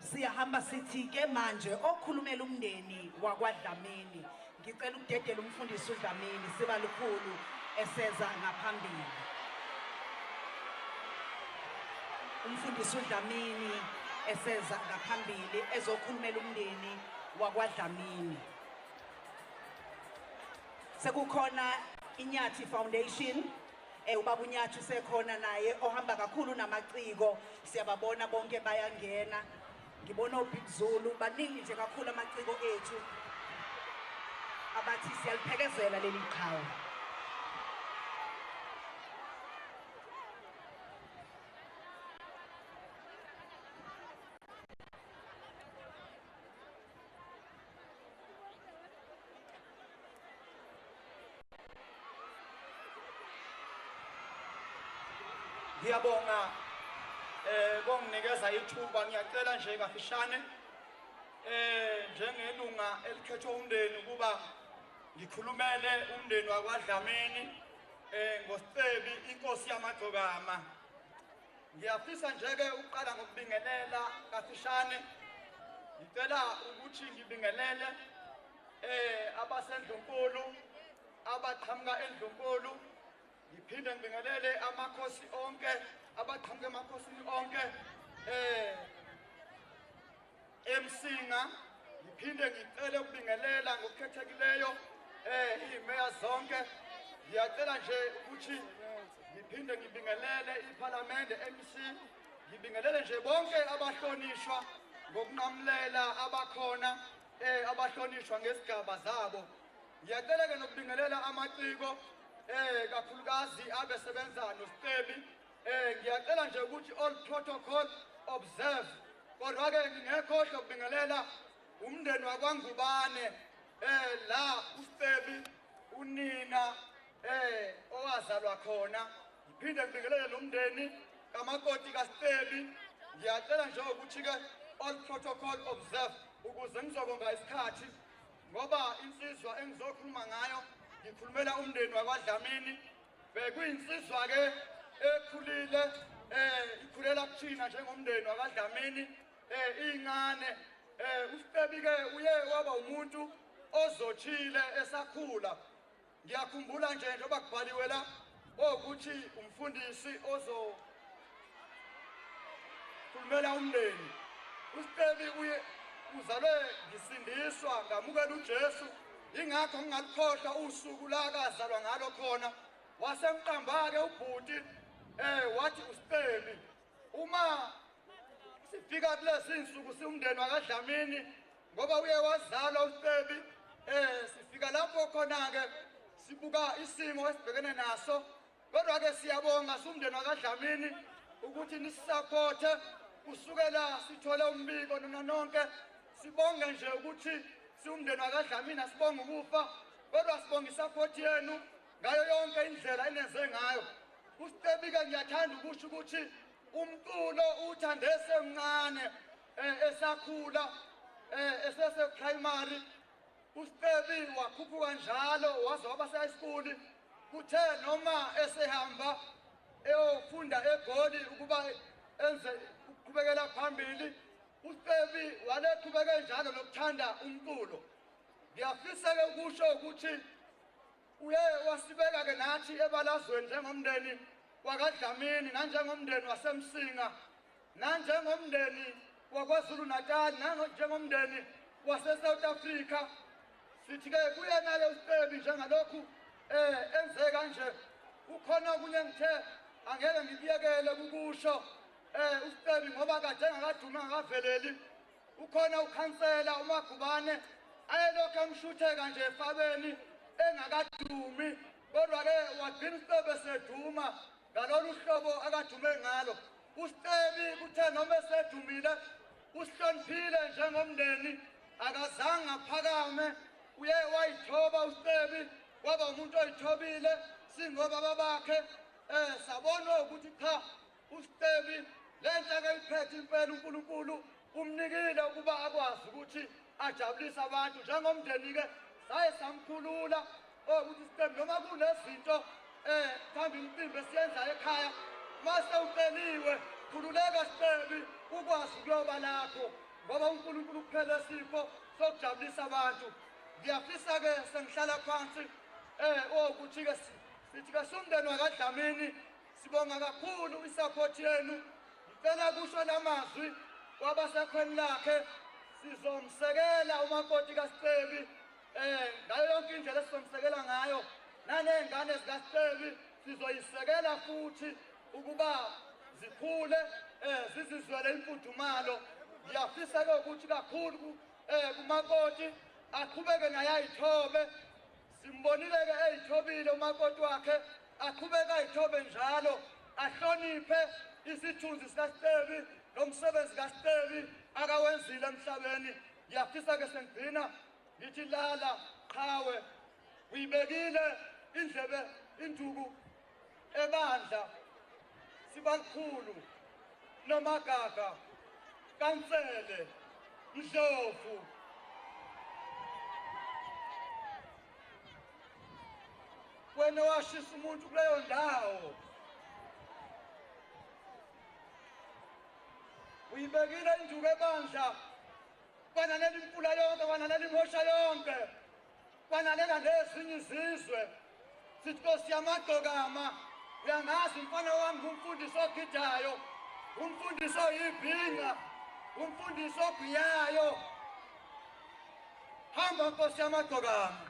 Siyahamba sithi ke manje okhulumela umndeni wakwaDlamini. Ngicela ukudedela umfundisi uDlamini sibalukhulu eseza ngaphambili. Umfundisi uDlamini eseza ngaphambili ezokhulumela umndeni wakwaDlamini. Sekukhona Inyathi Foundation, ubaba uNyathi usekhona naye ohamba kakhulu namaciko, siyababona bonke bayangena. Ngibona uBig Zulu, baningi nje kakhulu amaciko ethu abathi siyaliphekezela leli qhawe. Ngiyabonga konginikeza ithuba. Ngiyacela nje kafishane njengelunga elikhethwe umndeni ukuba ngikhulumele umndeni wakwaDlamini ngoSicebi inkosi yamagcokama. Ngiyafisa nje ke ukuqala ngokubingelela kafishane. Ngicela ukuthi ngibingelele abasendlunkulu, abaqhamuka endlunkulu. Ngiphinde ngibingelele amakhosi onke, abaqhamuka emakhosini onke eMsinga. Ngiphinde ngicele ukubingelela ngokukhethekileyo imeya zonke. Ngiyacela nje ukuthi ngiphinde ngibingelele iPhalamende MEC, ngibingelele nje bonke abahlonishwa ngokunqamulela abakhona abahlonishwa ngesigaba zabo. Ngiyacela ke nokubingelela amaciko kakhulukazi abesebenza noSicebi. Ngiyacela nje ukuthi all protocol observe. Kodwa ke ngingekhohlwa ukubingelela umndeni wakwaNgubane la uSicebi unina owazalwa khona. Ngiphinde ngibingelele nomndeni kamakoti kaSicebi. Ngiyacela nje ukuthi ke all protocol observe ukuze ngizobonga isikhathi, ngoba insizwa engizokhuluma ngayo ngikhulumela umndeni wakwaDlamini. Bekuyinsizwa ke ekhulile, ikhulela kuthina njengomndeni wakwaDlamini, ingane. uSicebi ke uye waba umuntu ozothile esakhula. Ngiyakhumbula nje njengoba kubhaliwe la ukuthi umfundisi ozo khulumela umndeni. uSicebi uye uzalwe ngisindiswa ngamukela uJesu, ingakho ngingalikhohlwa usuku la kazalwa ngalo khona. Wasemqamba ke ubhuti wathi uSicebi. Uma sifika kulezi insuku siwumndeni wakwaDlamini, ngoba uye wazalwa uSicebi, sifika lapho khona ke sibuka isimo esibhekene naso. Kodwa ke siyabonga siwumndeni wakwaDlamini ukuthi nisupporte kusukela sithole umbiko nina nonke. Sibonge nje ukuthi siwumndeni wakwaDlamini, asibonge ukufa, kodwa sibonga isupport yenu ngayo yonke indlela enenze ngayo. uSicebi ke ngiyathanda ukusho ukuthi umculo uthande esemncane, esakhula, esese primary. uSicebi wakhuphuka njalo waze waba se high school. Kuthe noma esehamba eyofunda eGoli ukuba enze ukuqhubekela phambili, uSicebi waleqhubeke njalo nokuthanda umculo. Ngiyafisa ke ukusho ukuthi uye wasibeka ke nathi ebalazweni njengomndeni wakwaDlamini, nanjengomndeni waseMsinga, nanjengomndeni wakwaZulu Natal, nanjengomndeni wase South Africa. Sithi ke kuyena ke uSicebi njengalokhu enze kanje. Ukhona okunye engithe angeke ngikuyekele kukusho uSicebi ngoba kade engakadumi engakaveleli. Ukhona ukhansela uMagubane ayelokhu emshutheka nje efabeni engakadumi, kodwa ke wagcina uSicebi eseduma ngalolu hlobo akadume ngalo. uSicebi kuthe noma esedumile usihloniphile njengomndeni, akazange aphakame, uye wayithoba uSicebi, waba umuntu oyithobile singobaba bakhe. Sabona ukuthi cha, uSicebi lento akayiphethe impela uNkulunkulu umnikile ukuba akwazi ukuthi ajabulise abantu. Njengomndeni ke saye samkhulula ukuthi Sicebi noma kunezinto mhlawumbe imicimbi esiyenzayo ekhaya, mase uceliwe khululeka Sicebi ukwazi ukuyoba lapho. Ngoba uNkulunkulu kuphela sipho sokujabulisa abantu. Ngiyafisa-ke sengihlala phansi ukuthi-ke sithi-ke sumndeni wakaDlamini sibonga kakhulu i-support yenu. Ngicela kusho lamazwi kwabasekhweni lakhe, sizomsekela umakoti kaSicebi ngayo yonke indlela esizomsekela ngayo, naney'ngane zikaSicebi sizoyisekela futhi ukuba zikhule zizizwele imfudumalo. Ngiyafisa-ke ukuthi kakhulu kumakoti aqhubeke naye ayithobe. Simbonile-ke eyithobile umakoti wakhe, aqhubeke ayithobe njalo, ahloniphe isithunzi sikaSicebi nomsebenzi kaSicebi akawenzile emhlabeni. Ngiyafisa-ke sengigcina ngithi lala qhawe, uyibekile indlebe induku ebandla sibakhulu nomagaga kaNsele Ndlovu. Wena washisa umuntu kuleyo ndawo, uyibekile induku ebandla, kwananela imfula yonke, kwananela imhosha yonke, kwanalela nezinye izizwe. Sithi Nkosi yamagcokama, uyangazi umfana wami ngumfundisi ogidayo, umfundisi oyibhinqa, umfundisi ogiyayo. Hamba Nkosi yamagcokama.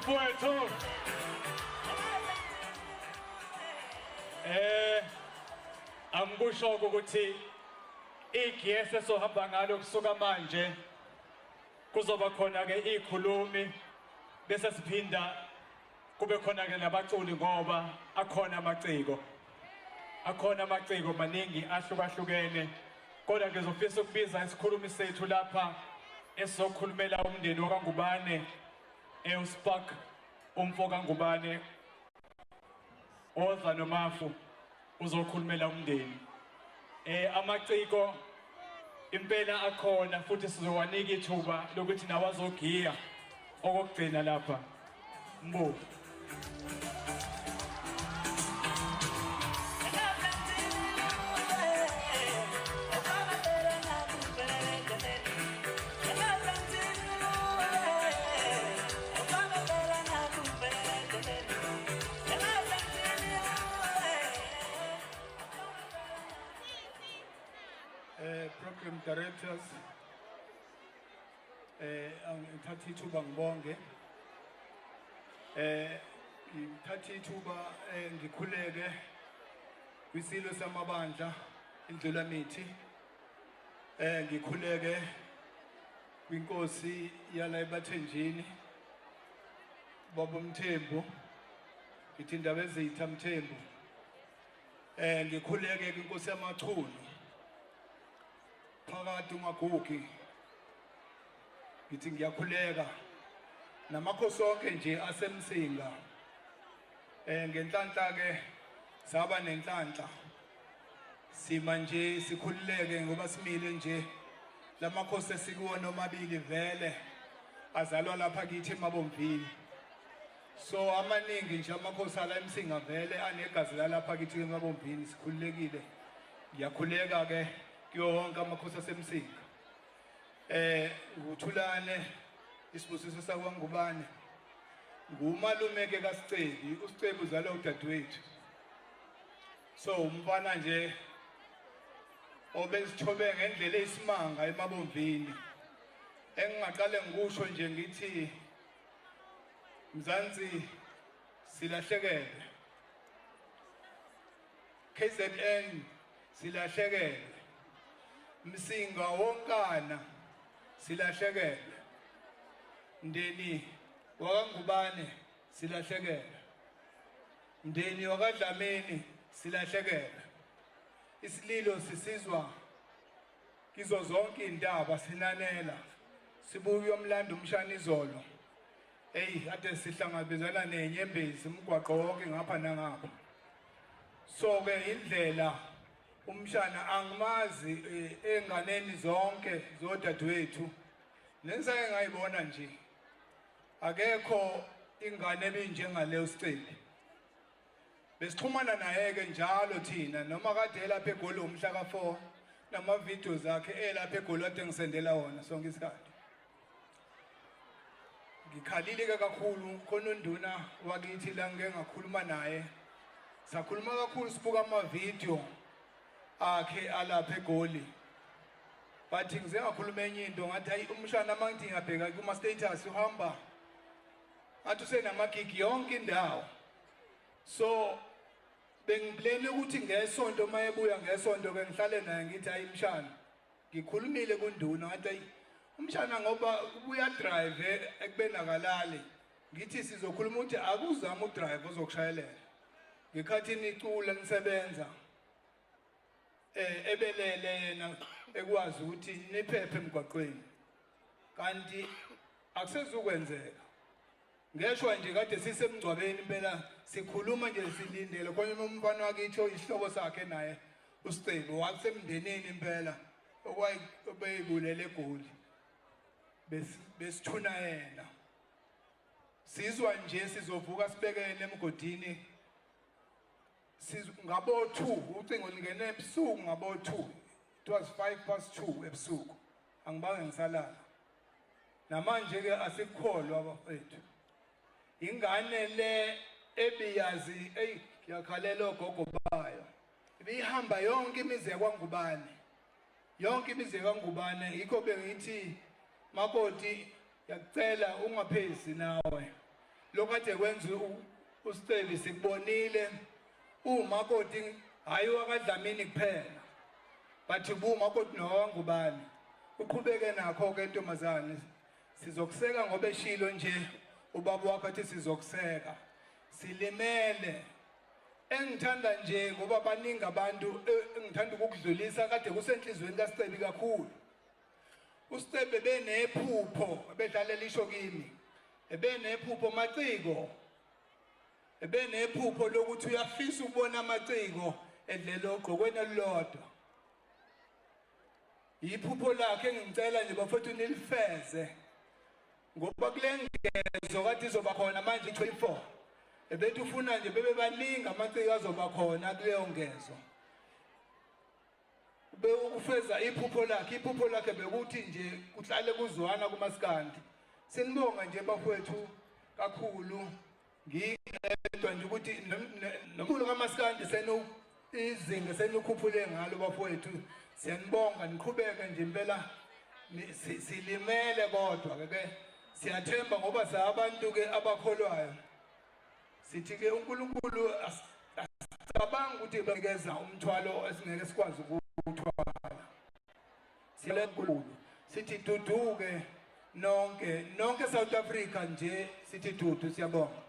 Mfowethu, angikusho ukuthi igiya esohamba ngalo kusuka manje kuzoba khona ke ikhulumi, bese siphinda kube khona ke nabaculi, ngoba akhona amaciko, akhona amaciko maningi ahlukahlukene. Kodwa ngizofisa ukubiza isikhulumi sethu lapha esizokhulumela umndeni wakaNgubane, uSpark umfo kaNgubane oza noMafu, uzokhulumela umndeni. Amaciko impela akhona futhi sizowanika ithuba lokuthi nawo azogiya okokugcina lapha. Mbu. Program directors, ngithatha ithuba ngibonge, ngithatha ithuba ngikhuleke kwisilo samabandla Indlulamithi, ngikhuleke kwinkosi yala eBathenjini Baba Mthembu, ngithi indaba ezitha Mthembu, ngikhuleke kwinkosi yamaChunu phakathi uMagugi, ngithi ngiyakhuleka namakhosi onke nje aseMsinga. Ngenhlanhla ke saba nenhlanhla, sima nje sikhululeke ngoba simile nje. Lamakhosi esikuwona omabili vele azalwa lapha kithi eMabomvini, so amaningi nje amakhosi ala eMsinga vele anegazi lalapha kithi eMabomvini. Sikhululekile, ngiyakhuleka ke kuyo wonke amakhosi aseMsinga. Nguthulane isibusiso sakwaNgubane, ngumalume ke kaSicebi. uSicebi uzalwa udadewethu, so umfana nje obezithobe ngendlela eyisimanga eMabomvini. Engingaqale ngikusho nje ngithi Mzansi silahlekelwe, KZN silahlekelwe, Msinga wonkana silahlekelwe, Mndeni wakaNgubane silahlekelwe, Mndeni wakaDlamini silahlekelwe. Isililo sisizwa kizo zonke indaba, sinanela sibuye umlando umshana izolo. Ey, kade sihlangabezana nenyembezi umgwaqo wonke ngapha nangapha. So ke indlela umshana angimazi enganeni zonke zodadewethu nensake ngayibona nje akekho ingane ebinjengaleyo Sicebi. Besixhumana naye ke njalo thina noma kade elapha eGoli umhla ka4 nama videos akhe elapha eGoli ade ngisendela wona sonke isikhathi. Ngikhalile ke kakhulu khona unduna wakithi la ngike ngakhuluma naye. Sakhuluma kakhulu sibuka ama video akhe alapha eGoli. Bathi ngize ngakhuluma enye into ngathi hayi umshana mangithi ngiyabheka kuma status uhamba athi usenamagigi yonke indawo. So bengiplane ukuthi ngesonto mayebuya ngesonto ke ngihlale naye ngithi hayi mshana ngikhulumile kunduna ngathi hayi umshana ngoba ubuya drive ekubeni akalali ngithi sizokhuluma ukuthi akuzama udrive ozokushayelela ngikhathi nicula nisebenza ebelele yena ekwazi ukuthi niphephe emgwaqweni kanti akusezukwenzeka. Ngeshwa nje kade sisemngcwabeni impela sikhuluma nje silindele khona umfana wakithi oyisihlobo sakhe naye uSicebi wakusemndenini impela okwayibulele eGoli besithuna yena. Sizwa nje sizovuka sibekene emgodini ngabo 2 ucingo lingene ebusuku ngabo 2 it was 2:05 ebusuku angibange ngisalala. Namanje ke asikholwa abafethu ingane le ebiyazi ey yakhalela ogogo bayo ibihamba yonke imizi yakwaNgubane yonke imizi yakwaNgubane. Yikho bengithi makoti yakucela ungaphezi nawe lokade kwenza uSicebi sikubonile umakoti hayi wakaDlamini kuphela bathi bumakoti nowaNgubane uqhubeke nakho ke ntombazane sizokuseka ngoba eshilo nje ubaba wakho athi sizokuseka. Silimele engithanda nje ngoba baningi abantu engithanda ukukudlulisa kade kusenhlizweni kaSicebi kakhulu. uSicebi benephupho ebedlalela isho kimi ebenephupho maciko ebenephupho lokuthi uyafisa ukubona amaciko edlela ogqokweni olulodwa. Iphupho lakhe engicela nje bafethu nilifeze ngoba kulengezo kade izoba khona manje 24 ebethi ufuna nje bebe baningi amaciko azoba khona kuleyo ngezo. Bekufeza iphupho lakhe iphupho lakhe bekuthi nje kuhlale kuzwana kumaskandi. Sinibonga nje bafowethu kakhulu ngiyedwa nje ukuthi nomkhulu kaMaskandi senu izinga senukhuphule ngalo bafowethu siyanibonga niqhubeke nje impela silimele kodwa ke siyathemba ngoba sabantu ke abakholwayo sithi ke uNkulunkulu asicabanga ukuthi banikeza umthwalo esingeke sikwazi ukuthwala. Siyankulunkulu sithi duduke nonke nonke South Africa nje sithi dudu siyabonga.